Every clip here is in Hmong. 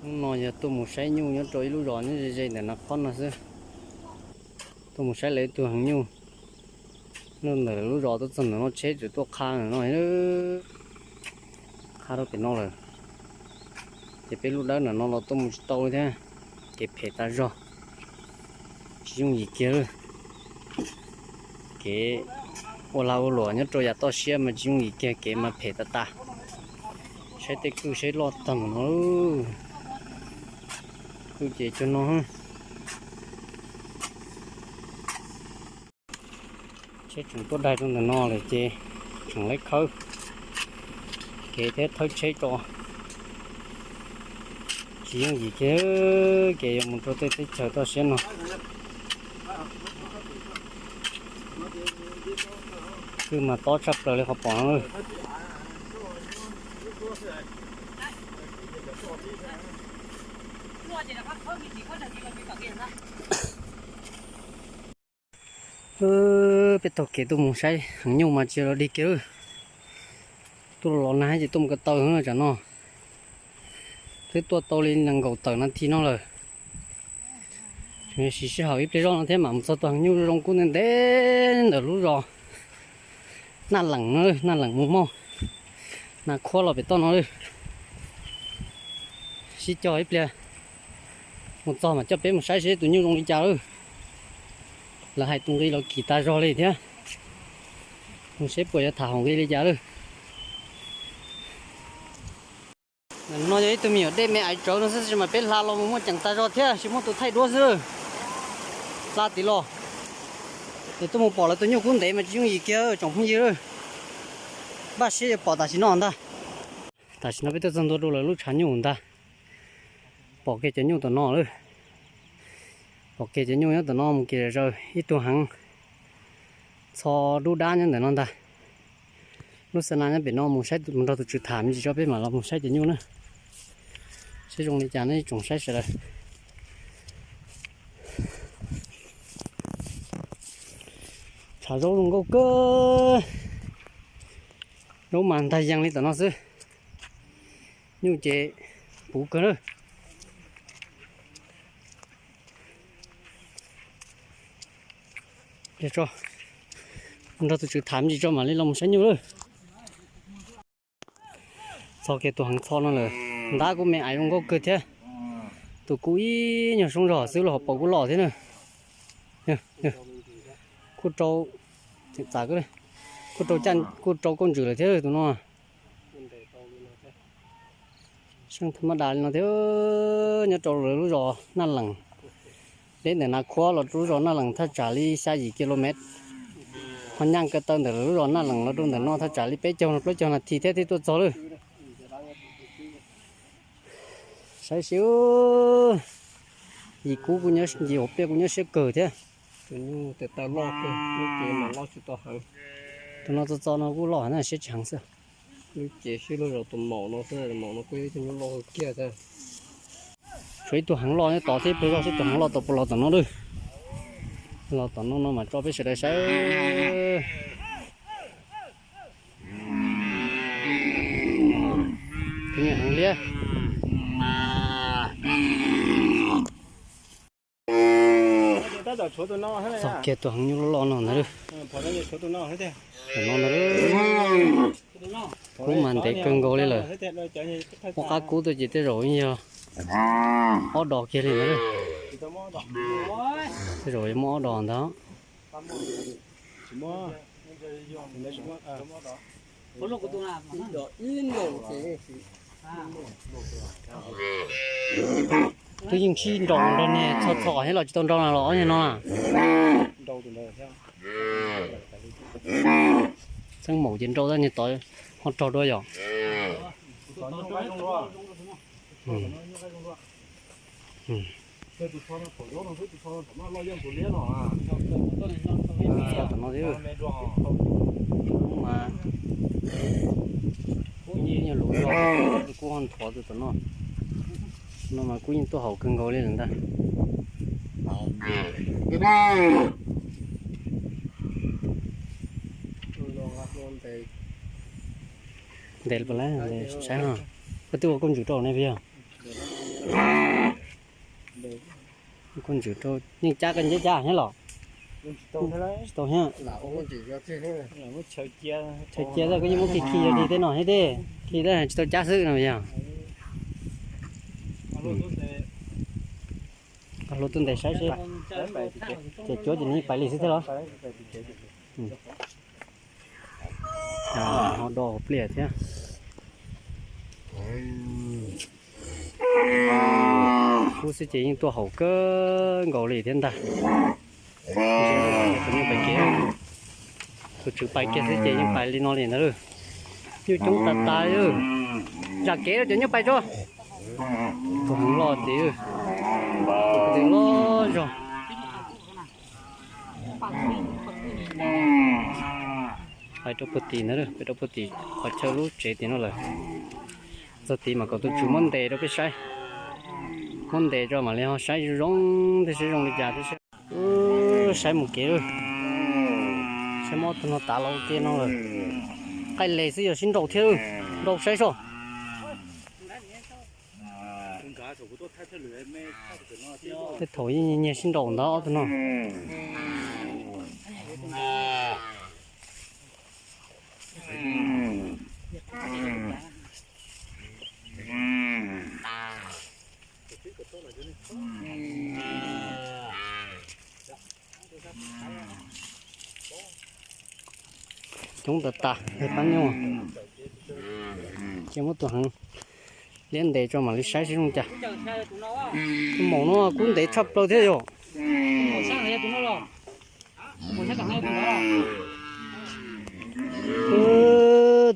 Hnub no yog tuaj mus saib nyuj nyob rau ib lub zos nyob ze ze ntawm Naj Khob no xwb. Tuaj mus saib lawv ib tug heev nyuj. Ntawm lub zos tuaj txog ntawm no tsheb tseem tuaj qha ntawm no, qha rau pem no lawm. Ces peb lub dawb ntawm no los tuaj mus tsis tau li thiab. Kev phem tas zog, tsis yooj yim kiag. Kev ua lag ua luam nyob rau yav toj siab mas tsis yooj yim kiag, kev mas phem tas tas. Saib tej kwj saib loj tag mus no. Kwj ces cov no. Tsheb tseem tuaj daig rau ntawm no lawm ces tseem lawv khawb kev thiab thawb tsheb tso. Tsis yooj yim kiag kev yuav mus rau tej teb chaws toj siab no. Kwj mas tob tshaj plaws li qhov pom no. Peb taug kev tuaj mus saib heev nyuj mas tsis los dig kiag lawm. Tuaj los nag ces tuaj mus ko taw no tsam no. Twb tuaj tau li nees nkaum tawm nas this no lawm. Siv sij hawm ib pliag zoj no thiab mam mus txog tus heev nyuj zoo zoo kub ntev ntev ntawm lub zos Naj Leem no, Naj Leem mus mog. Nas Khuab los pem toj no lawm. Sib cog ib pliag mus txog mam coj peb mus saib seb tus nyuj zoo li cas lawm. Lawv hais tus nqi los kim tas zog li thiab. Mus seb puas yuav tham hauv nqi li cas lawm. No yog ib tug me nyuam dej me aiv tsawv no xwb mas peb hla los mus muaj ceem tas zog thiab tsis muaj tus thaij duab xwb. Hla tim los ces tuaj mus pom lawv tus nyuj kub ntev mas tsis yooj yim kiag tsoom phooj ywg. Npaj siab yuav pom tam sim no ntag. Tam sim no peb tuaj txog ntua rau lawv lub tshav nyuj ntag. Pom kiag cov nyuj tom no lawm. Pom kiag cov nyuj nyob tom no mus kiag zaws ib tug heev txho dub dab nyob ntawm no ntag. Lub xa na nyob pem no mus saib mus nrog tus tswv tham me ntsis tso peb mam los mus saib cov nyuj na. Saib zoo li cas nej tsoom saib sawv daws. Tshav zaub zoo nkauj kawg. Zaub mas ntag yees li tom no xwb. Nyuj ces puv kawg na. Nrog tus tswv tham me ntsis tso mam li los mus saib nyuj lawm. Txog kiag tus heev txho no lawm. Ntab kuj me aiv zoo nkauj kawg thiab. Tus kuj ib nyuag soob zog xwb los hauv paus kuj loj thiab na. Kuj rau, txam, kuj rau kauj ntsws lawm thiab tus no. Seej tha maj das li no thiab. Nyob rau lawv lub zos Naj Leem, deb ntawm Nas Khuab los rau lub zos Naj Leem thaj tsam li xya yim ki lô mev. Ho nyaj ko taw ntawm lawv lub zos Naj Leem los rau ntawm no thaj tsam li peb caug plaub caug nas this thiab thiaj tuaj txog lawm. Saib seb, yim kub kuj nyob, yim hauv pliaj kuj nyob siab kawg thiab. Tus nyuj tes taw loj kawg, lub cev mas loj tsis tau heev. Tus no txo txo no kuj loj na, siab tsis heev xwb. Lub cev sib lub zos tus maum no xwb, tus maum no kuj yog ib tug nyuj loj kawg kiag thiab. Tshuav ib tug heev loj nyob tod thiab, ib pliag zoj seb tus heev loj tod puas los tom no lawm. Los tom no no mas tso peb sawv daws saib. Tus nyuj heev liab. Txog kiag tus heev nyuj loj loj no ntag. Tom no ntag. Kub mas ntev kawg nkaus li lawm. Muab qab kub tuaj ces tej zaum yog ob dos kiag li ntag. Tej zaum yuav muaj ob dos ntag. Twb yeej sib nraus nrog niag txho txho thiab los tsis tau nrau na los ob niag no na. Txheeb maum ces nrau tab niag tod ho raug dua yom. Tom no thiab. Mas kuj nyuaj lus zog, kuj ho nthuav tus tom no. No mas kuj yeej tuaj haum kawg nkaus li lawm ntag. Ntes pas lawm, saib no. Koj twb ua kauj ntsws rau ne puas yog? Koj ntswm rau yeej cab koj nceb cab thiab los? Tsis tau thiab. Chaw cia koj yeej muab khi khi yog li tej no thiab tej khi tej tsis tau cab xwb no yog. Hluav taws ntes saib seb. Ces cuab ces nws pais li xwb thiab los? Ho do pliaj thiab. Kub xwb ces yeej tuaj haum kawg nkaus li thiab ntag. Tus tswv pais kiag xwb ces yeej pais li no li ntag lawm. Nyuj coob tas tas. Zam kev rau cov nyuj pais tso. Tus heev loj tid. Tus loj zog. Pais rau puag tim ntag, pais rau puag tim qhov chaw lub tsev tim no lawm. Txog tid mas kom tus tswv muab ntes rau peb saib. Muab ntes tso mam li ho saib zoo zoo thiab saib zoo li cas thiab. Saib mus kev lawm. Saib muab tus no tav los ua ke no lawm. Qaij les xwb yog sib nraus thiab. Nraus saib soj. Tej thaum yeej nyiag sib nraus ntawd ob tug no. Coob tas tas, pab nyuj. Cia muab tus heev liab ntes tso mam li saib seb zoo cas. Tus maum no kub ntev tshaj plaws thiab yog.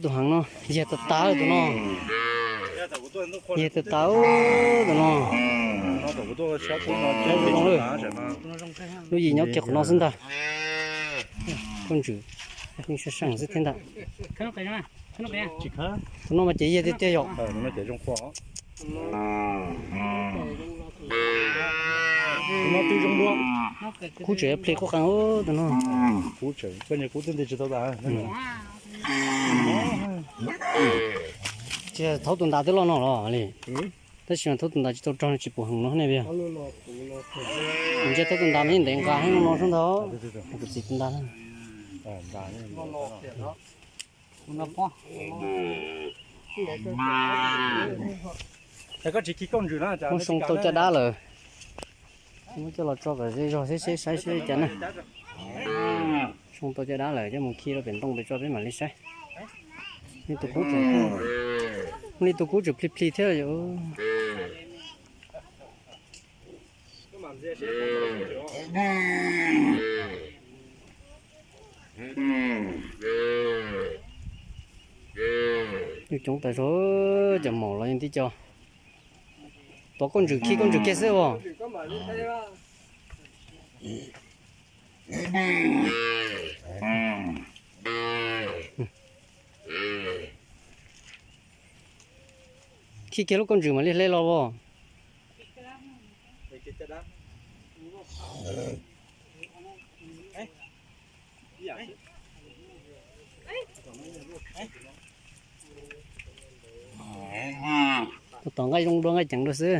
Tus heev no yag tas tas tus no. Yag tas tas tus no. Lub yim nyob kiag qhov no xwb ntag. Koj ntswm, yeej sab seej xwb thiab ntag. Tus no mas ces yag tiag tiag yom. Kub tseem plig qub qees tus no. Tsis thaub tus ntas twb loj no los li. Tab sis mas thaub tus ntas tsis tau rog tsis pum heev no ne. Ntsia thaub tus ntas mas yeej ntev nqa heev no sub ntag. Kuv txiv tus ntas. Muab soo tau caj dab lawm. Muab coj los tso kom ze zog seb seb saib seb li cas na. Soo tau caj dab lawm coj mus khi rau pem ntoo pem tso peb mam li saib. Li tus kub tseem, li tus kub tseem plig plig thiab yom. Yeej coob tas zog, cov maum los yeej tib co. Pov koj ntswm khi koj ntswm kiag xwb os. Khi kiag lub koj ntswm mam li hle los os. Tus tom nqaij zoo dua nqaij ceev dua xwb.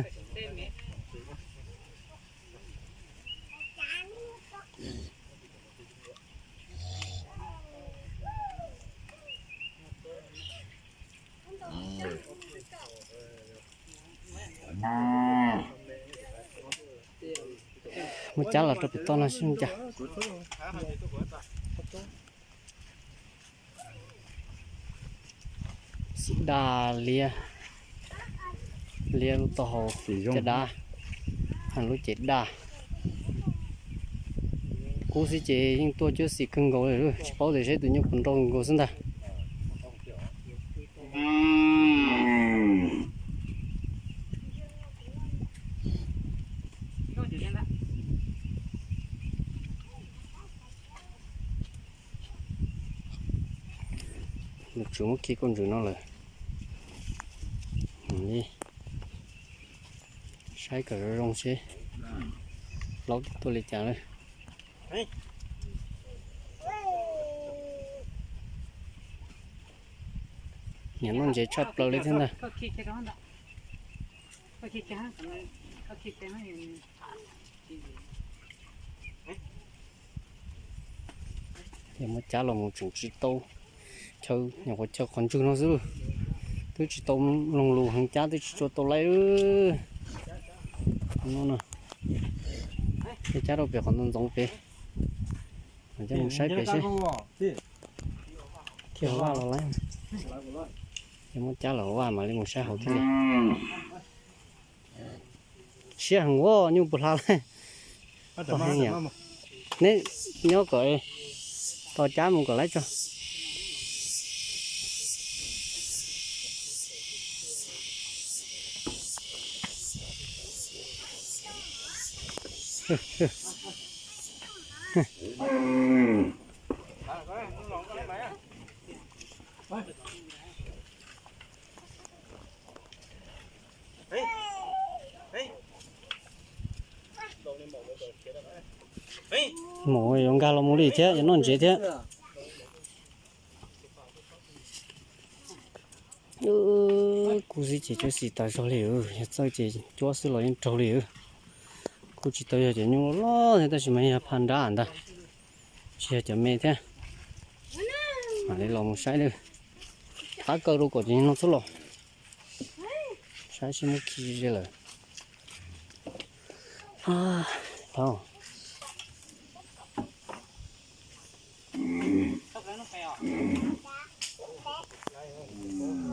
Muab cab los rau pem toj no seb cas. Xim daj liab, liab lub taub hau, caj dab, lub cev daj. Kub xwb ces yeej tuaj cuab xim kawg nkaus li, tsis paub tias seb tus nyuj puas nrau nkaus xwb ntag. Nws tsuas muab khi koj ntswg no lawm. Saib kom zoo zoo seb plaub tuaj li cas lawm. Niam loj ntse tshaj plaws li thiab ntag. Yog muab cab los mus tseem tsis tau chaw, nyuam qhuav chaw qhov ntswg no xwb, twb tsis tau mloog lus heev, cab twb tsis tshua tau laib. Cab rau pem qhov ntxoov ntxoov pem, coj mus saib pem seb thiaj hauv vaj los laib. Yog muab cab los hauv vaj mam li mus saib hauv thiaj li. Siab heev ua nyuj puas hla laib. Neb nyob kom tos cab mus kom laib tso. Mus yuav nkag los mus li thiab, yuav noj ntsev thiab. Kub xwb ces cuab xim tas zog li, yog txawj ces cuab xwb los yeej raug li. Kuj tsis tau yog cov nyuj loj loj thiab tab sis mas yog phaj nrab ntag, tsis yog cov me thiab. Mam li los mus saib lawm, qab kaw rau kom cov nyuj no txhob los. Saib seb muab khi ze lawm. Thaum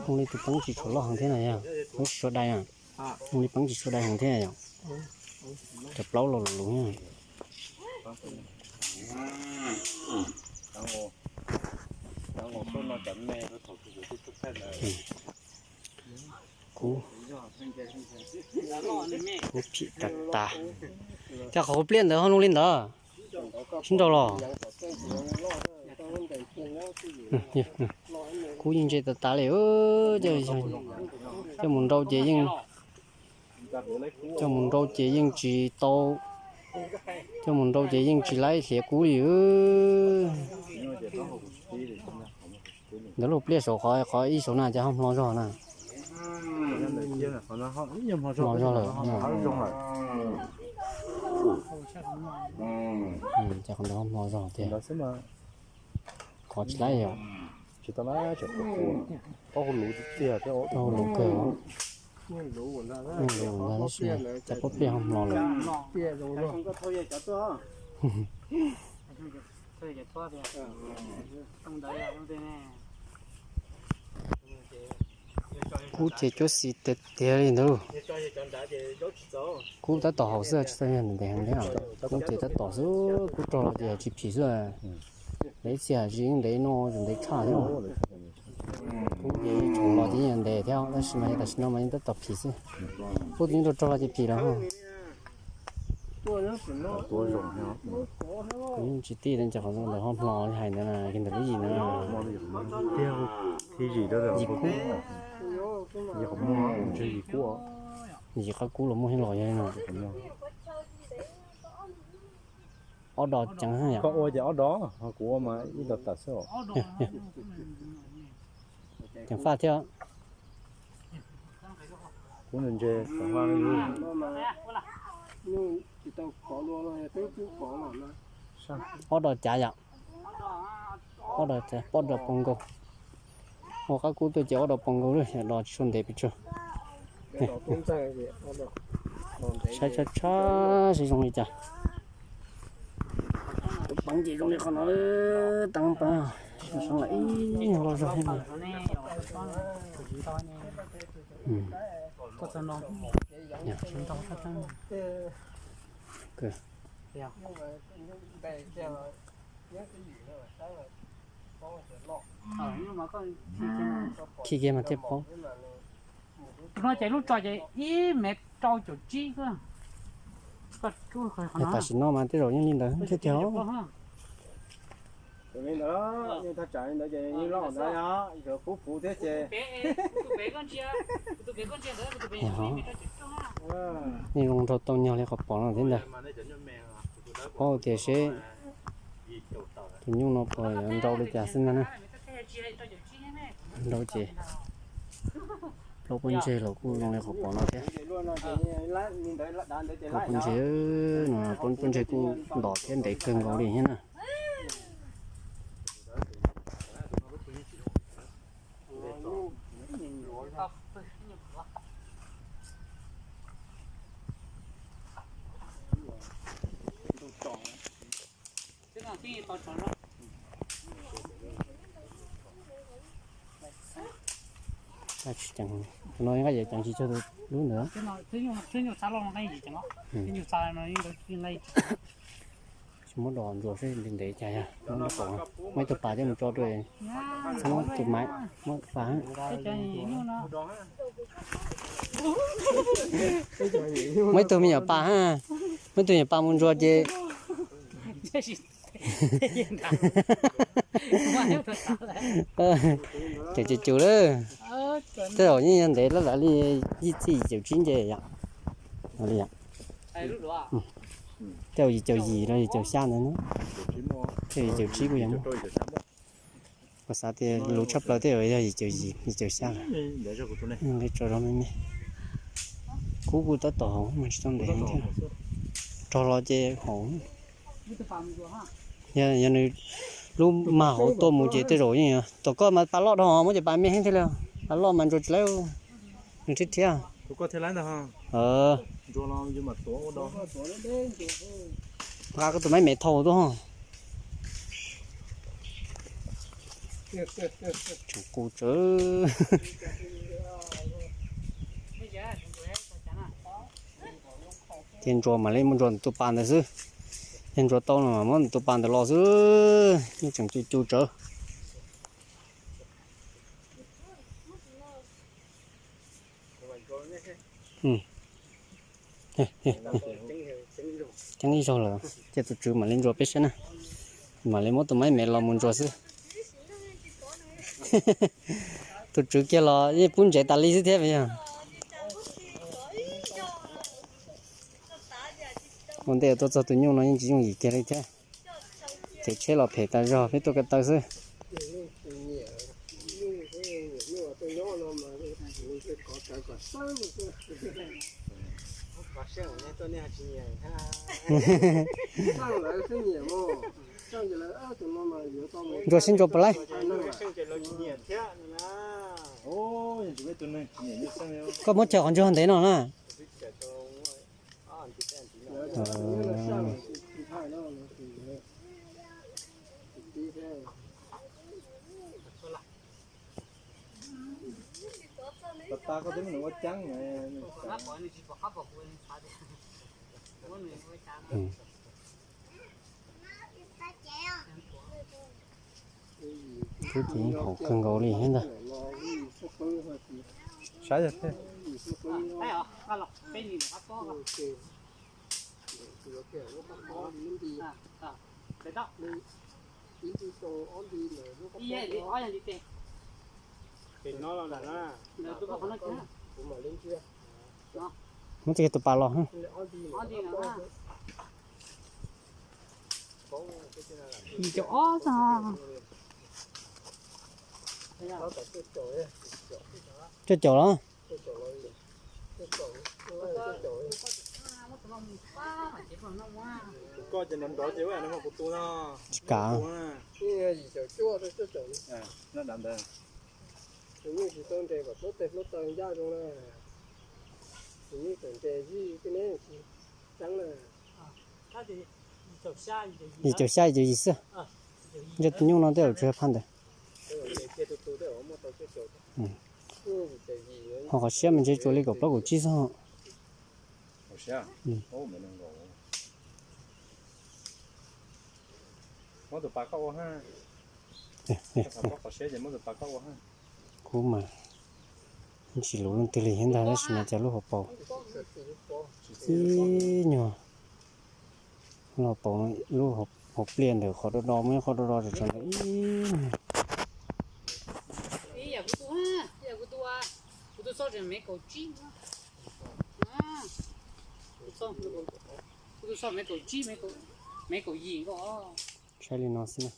zoo li tus peeb tsis tshua loj heev thiab na yog, peeb tsis tshua dai na. Zoo li peeb tsis tshua dai heev thiab yom. Cov plaub los lus. Kub, kub phim tas tas. Cas qhov pliaj ntawd ho zoo li ntawd? Sib nraus los? Kub yeej ntse tas tas li. Coj mus nrau ces yeej, coj mus nrau ces yeej tsis tau, coj mus nrau ces yeej tsis laib hliav kub li. Ntawd lub pliaj saum qhov, qhov ib saum na ces ho hmo zog na. Hmo zog lawm. Ces qhov ntawd ho hmo zog tiag. Qhov tsis laib yog. Taub hau luv kawg. Tab sis cas pob pliaj ho hmo lawm. Kub ces cuab xis tiag tiag li ntawd. Kub tab tom haum xwb tsis tau yog ntev heev li. Kub ces tab tom xwb, kub rog los ces tsis phim xwb. Ntev txhia tsis yeej ntev no, ntev tshaj thiab. Kub ces tseem los ces yeej ntev thiab tab sis mas yog tam sim no mas yeej tab tom phim xwb. Kub tus nyuj rog rog los ces phim lawm. Kuv yeej tsis tij li ces qhov ntawd ho hmo li hais ntawd na, kiag ntawm lub yim ntawd. Yim kub. Yim qab kub los muaj ib los yog no. Ob dos ceev yom. Koj ua ces ob dos, ho kuv ua mas ib dos tawm xwb os. Ceev faj thiab. Kuv ntse ceev faj. Ob dos cav yom. Ob dos cav, ob dos pov nkaus. Ua qab kub tuaj ces ob dos pov nkaus lawm, yam dos tsis tshua ntev pes tsawg. Saib tshab tshab seb zoo li cas. Tus peev ces zoo li qhov no, teeb peev, sab lam ib los zog thiab mas. Khi kiag mas thiaj paub. Tus no ces lub tso ces ib mev rau caum tsib. Tam sim no mas tej zaum yeej li ntawd thiab tiag. Yeej zoo nraug tau nyog li qhov pom no thiab ntag. Paub tias seb tus nyuj no puas yuav nrau li cas xwb ntag na. Nrau ces Pob ntseg los kuj zoo li qhov pom no thiab. Pob ntseg no, pob ntseg kuj ntom thiab ntev kawg nkaus li thiab na. Tus no nqa yam ceev tsis tshua tus lub ntawd. Tsis muab do ntsuas seb ntev cas yog muab tus pas coj mus tso rau. Muab tus maiv, muab tus pas. Muab ib tug me nyuam pas ha, muab ib tug me nyuam pas mus ntsuas ces ces ces cus lawm. Tej zaum yeej yog ntev lawm li, yim txij yim caum tsib nce yom. Tej zaum yim caum yim los yim caum xya ntawd, tej zaum yim caum tsib kuj yog. Kuv xav tias luv tshaj plaws tej zaum yog yim caum yim yim caum xya lawm. Nqe tso zog me me. Kub kuj tab tom haum mas tsis tau ntev thiab. Rog los ces haum. Yog nws lub mag hauv tuaj mus ces tej zaum yeej, tom koj mas pas loj dhau, muab cov pas me heev thiaj li, pas loj mas ntsuas tsis laib, nws thiab thiab. Nqa koj tus maiv me thau tuaj ho. Tseem qus tsawv. Ces ntsuas mam li muab ntsuas tus pas ntawd xwb. Yog ntsuas tau no mas muab tus pas ntawd los xwb, yeej tseem cus cus tsawv. Ceeb ib zaug lawm, ces tus tswv mam li ntsuas peb saib na. Mam li muab tus maiv me los mus ntsuas xwb. Tus tswv kiag los yeej pub ntsev tas li xwb thiab yog. Ua ntej tuaj txog tus nyuj no yeej tsis yooj yim kiag li thiab. Ces tsheb los phem tas zog, peb tuaj ko taw xwb. Ntsuas sib ntsuas puas laib. Koj muab chaws qhov ntsuag ntev no na. Twb ces yeej haum kawg nkaus li thiab ntag. Saib yog thiab. Muab txij tus pas los. Yim caum ob xwb. Cuaj caum los? Tsis kam. Yim caum xya yim caum yim xwb. Nco tus nyuj no tej zaum tsis yog phaj ntawd. Ho qhov siab mas ntshe tsuas li kaum plaub kaum tsib xwb. Kuv mas tsis luv leej twg li thiab ntag, tab sis mas cas lub hauv paus ib nyuag, lub hauv paus, lub hauv pliaj ntawm qhov do do muaj ib qho do do tsawv tsawv ntawd ib nyuag. Saib li no xwb na.